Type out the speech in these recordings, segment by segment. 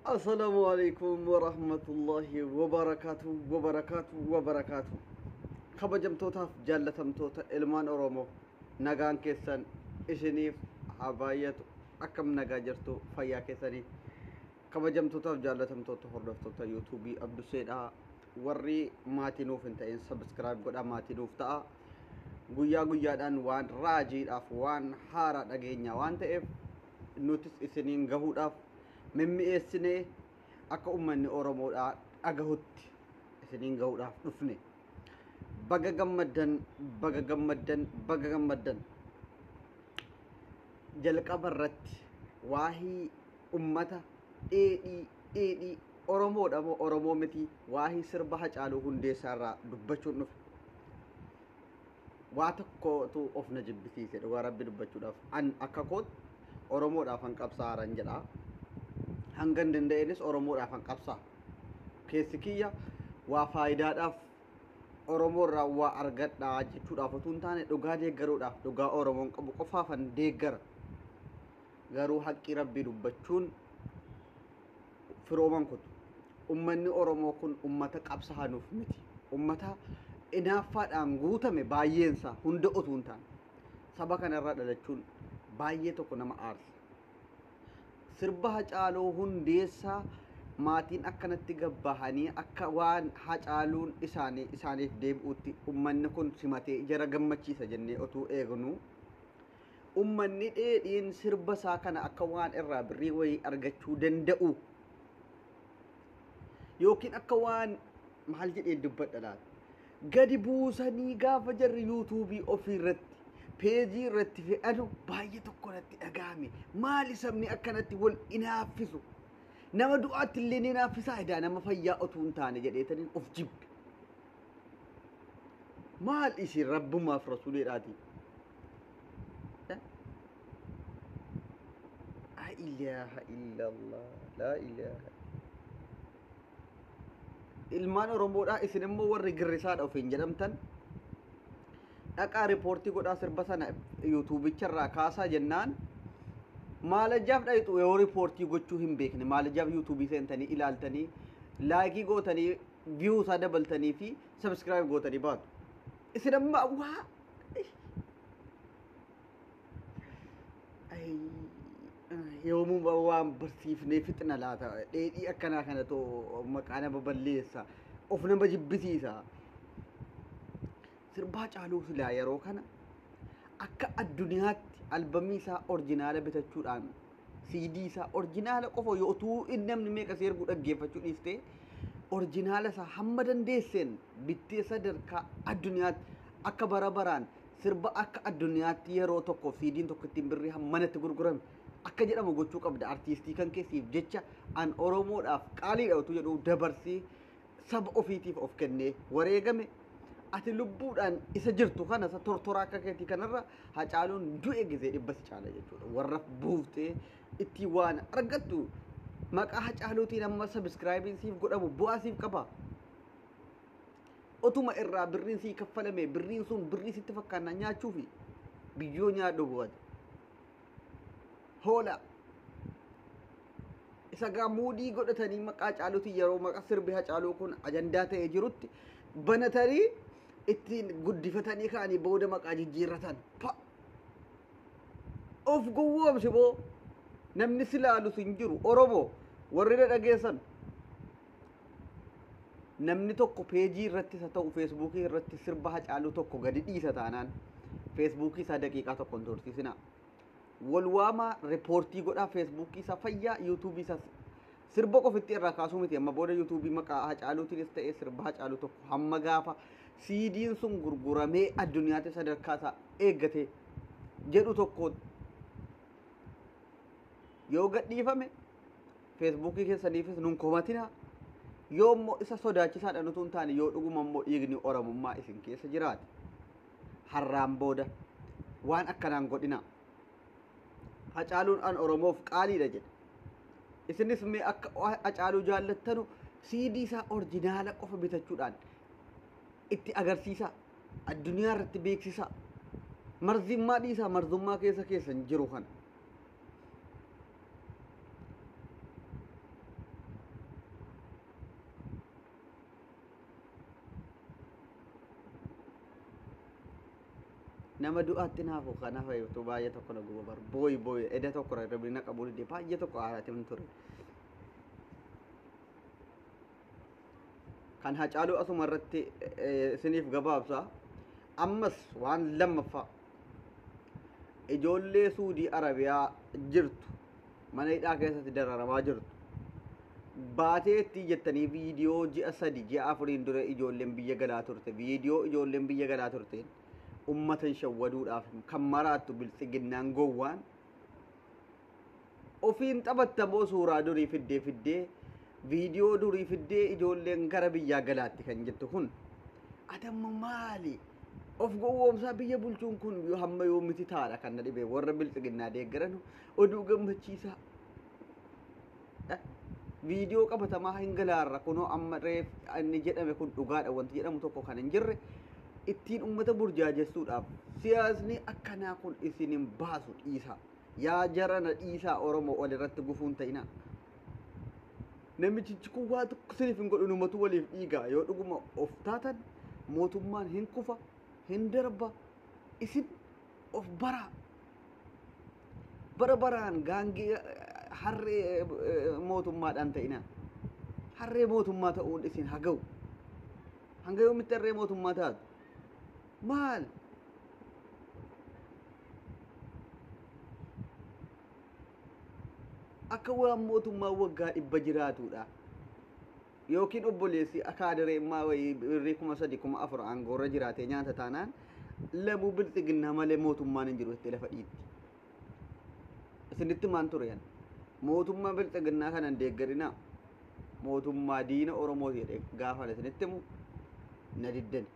Assalaamu alaikum warahmatullahi wabarakaatu wabarakaatu wabarakaatu. Kabajamtootaaf jaallatamtoota ilmaan Oromoo, nagaan keessan isiniif haa baay'atu. Akkam nagaa jirtu? Fayyaa keessanii? Kabajamtootaaf jaallatamtoota hordoftoota yuutuubii Abduseedha. Warri maatii nuuf hin ta'in subscribe godhaa, maatii nuuf ta'a. Guyyaa guyyaadhaan waan raajiidhaaf waan haaraa dhageenya waan ta'eef, nutis isiniin gahuudhaaf mimmi'eessinee akka uummanni Oromoodhaa dhagahutti isiniin gahuudhaaf dhufne. Baga gammaddan, baga gammaddan, baga gammaddan. Jalqaba irratti waahii ummata dheedhii dheedhii Oromoodha moo Oromoo miti, waahii sirba Hacaaluu Hundeessaa irraa dubbachuun dhufe. Waa tokkotu of na jibbisiise, dhugaa Rabbi dubbachuudhaaf. An akka kootti Oromoodhaaf han qabsaa'aran jedha. Hangan danda'eenis Oromoodhaaf han qabsaa'a. Keessi kiyya waa faayidaadhaaf Oromoo irraa waa argadhaa jechuudhaaf utuu hin taane, dhugaa deeggaruudhaaf, dhugaa Oromoon qabu qofaafan deeggara. Garuu haqqii Rabbii dubbachuun firooman kutu. Ummanni Oromoo kun ummata qabsaanuuf miti. Ummata inaaffaadhaan guutame baay'eensaa, hunda utuu hin taane. Saba kanarraa dhalachuun baay'ee tokko nama aarsa. Sirba Hacaaluu Hundeessaa maatiin akkanatti gabbahanii akka waan Hacaaluun isaanii isaaniif deebi'utti ummanni kun simatee jara gammachiisa jennee otuu eegnu, ummanni dheedhiin sirba isaa kana akka waan irraa birrii wayii argachuu danda'u yookiin akka waan maal jedhee dubbadha laata, gadi buusanii gaafa jarri yuutuubii ofii irratti peejii irratti fe'anu baay'ee tokko natti dhagahame. Maali sabni akkanatti wal inaaffisu? Nama du'aatti illee ni inaaffisaa edaa, nama fayyaa otuu hin taane jedheetaniin of jibbe. Maal isin rabbumaaf rasuuleedhaati? La ilaha illallah, la ilaha. Ilmaan Oromoodhaa, isin immoo warri girrisaadha ofiin jedhamtan, dhaqaa riipoortii godhaa, sirba sana yuutuubicharraa kaasaa jennaan maalajaaf dhayxu. Yoo riipoortii gochuu hin beekne, maalajaaf yuutuubii seentanii ilaaltanii, laayikii gootanii, viyuu isaa dabaltanii fi subscribe gootanii baatu? Isin amma waa yoomuu waan barsiifnee fixna laata? Dheedhii akkanaa kana too maqaa nama balleessa, of nama jibbisiisa. Sirbaa Hacaaluu silaa yeroo kana akka addunyaatti albamii isaa orjinaala bitachuudhaan, siidii isaa orjinaala qofa yoo utuu inni namni meeqa si erguu dhaggeeffachuu dhiiftee, orjinaala isaa hamma dandeesseen bittee sadarkaa addunyaatti akka bara baraan sirba akka addunyaatti yeroo tokkoof siidiin tokko ittiin birrii hammanatti gurgurame akka jedhamu gochuu qabda. Artiistii kan keessiif jecha an Oromoodhaaf qaaliidha utuu jedhu dabarsii saba ofiitiif of kennee wareegame, ati lubbuudhaan isa jirtu kana isa tortoraa akka keetii kanarra Hacaaluun du'e gizee 100 si caala jechuudha. Warra buuftee ittiin waan argattu maqaa Hacaaluutiin amma sabiskiraayibiin siif godhamu bu'aa siif qaba. Otuma irraa birriin sii kaffalame, birriin sun birrii sitti fakkaannaa nyaachuufi biyyoo nyaadhu bu'ate. Hoola. Isa gaa muudii godhatanii maqaa Hacaaluutiin yeroo maqa sirbi Hacaaluu kun ajandaa ta'ee jirutti banatanii ittiin guddifatanii ka'anii booda maqaa jijjiirratan. Pa! Of gowwoomsi boo, namni si laalus hin jiru. Oromoo warri na dhageessan, namni tokko peejii irratti isa ta'u feesbuukii irratti sirba Hacaaluu tokko gadi dhiisa taanaan, feesbuukii isaa daqiiqaa tokko hin tursiisinaa. Wal waamaa, riippoortii godhaa, feesbuukii isaa fayyaa, yuutuubii isaas sirba qofitti irraa kaasuu miti. Amma booda yuutuubii maqaa Hacaaluutiinis ta'ee sirba Hacaaluu tokko hamma gaafa siidiin sun gurguramee addunyaatti sadarkaa isaa eeggate jedhu tokko yoo gadhiifame, feesbuukii keessaniifis nun komatina. Yoo immoo isa sodaachisaadhaan utuu hin taane, yoo dhuguma immoo dhiigni Oromummaa isin keessa jiraate, har'aan booda waan akkanaan godhina. Hacaaluun an Oromoof qaaliidha jedhe. Isinis mee akka Hacaaluu jaallattanu siidii isaa orjinaala qofa bitachuudhaan itti agarsiisaa. Addunyaa irratti beeksisaa. Marzimmaa dhiisaa, marzummaa keessa keessan jiru kana. Nama du'aatti naafu kanaaf fayyadu baay'ee tokko na guba bar booyi booyi eda tokko rabbi na qabu dide baay'ee tokko aaraatiin ture. Kan Hacaaluu asuma irratti isiniif gabaabsa. Ammas waan lammaffaa ijoollee Suudii Arabiyaa jirtu mana hidhaa keessatti dararamaa jirtu baateetti jettanii viidiyoo ji'a 3 ji'a 4 dura ijoolleen biyya galaa turte viidiyoo ijoolleen biyya galaa turteen ummata hin shawwaduudhaaf kan maraattu biltsiginnaan gowwaan ofiin taphattamoo suuraa durii fiddee fiddee viidiyoo durii fiddee ijoolleen gara biyyaa galaatti kan jettu kun atamma maali? Of gowwoomsaa biyya bulchuun kun hamma yoomiti taadha kan na dhibe warra biltsiginnaa deeggaran oduu gammachiisaa. Viidiyoo qabatamaa hin galaarra kunoo amma reef inni jedhame kun dhugaadha wanti jedhamu tokko kan hin jirre ittiin ummata burjaajessuudhaaf siyaasni akkanaa kun isin hin baasu dhiisaa. Yaa jarana dhiisaa Oromoo wal irratti gufuun ta'ina. Namichichi kun waa tokko isiniif hin godhu numatu waliif dhiigaa yoo dhuguma of taatan mootummaan hin kufa hin darba isin of baraa. Bara baraan gaangee harree mootummaadhaan ta'ina. Harree mootummaa ta'uun isin haga'u. Hanga yoomitti harree mootummaa taatu? Maal? Akka waan mootummaa waggaa 100 jiraatudha. Yookiin obboleessi akaadaree wayii birrii 3000 4000 aangoorra jiraatee nyaata taanaan lamuu biltsiginnaa malee mootummaan hin jiru jettee lafa dhiitti. Isinitti maan ture yan? Mootummaa biltsiginnaa kana hin deeggarinaa. Mootummaa diina Oromooti jedhee gaafa isinitti himu na diddani.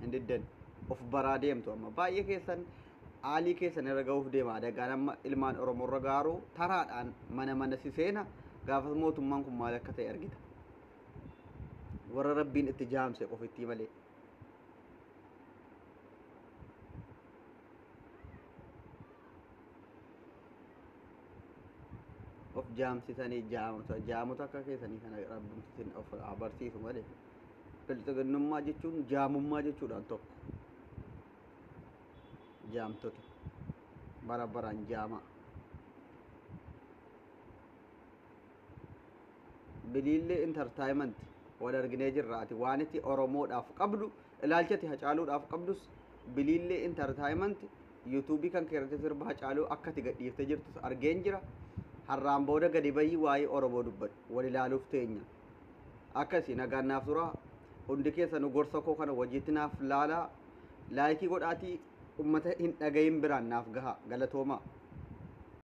Hin diddani. Of baraa deemtu amma baay'ee keessan aalii keessan irra ga'uuf deema. Adagaan amma ilmaan Oromoo irra gaaruu taraadhaan mana mana si seena gaafas mootummaan kun maal akka ta'e argita. Warra rabbiin itti jaamse qofittii malee. Of jaamsisanii jaamota jaamota akka keessanii kana rabbiin of barsiisu malee. Bilxiginnummaa jechuun jaamummaa jechuudhaan tokko. Jaamtota bara baraan jaamaa. Biliillee entertainment wal arginee jirra ati waan itti Oromoodhaaf qabdu ilaalchati Hacaaluudhaaf qabdus biliillee entertainment yuutuubii kan keerratti sirba Hacaaluu akka ati gadhiiftee jirtus argeen jira. Har'aan booda gadi bayii waa'ee Oromoo dubbadhu wal ilaaluuf teenya. Akkasi nagaan naaf turaa hundi keessanuu gorsa koo kana hojiitti naaf laalaa laayikii godhaatii ummata hin dhagahin biraan naaf gaha galatoomaa.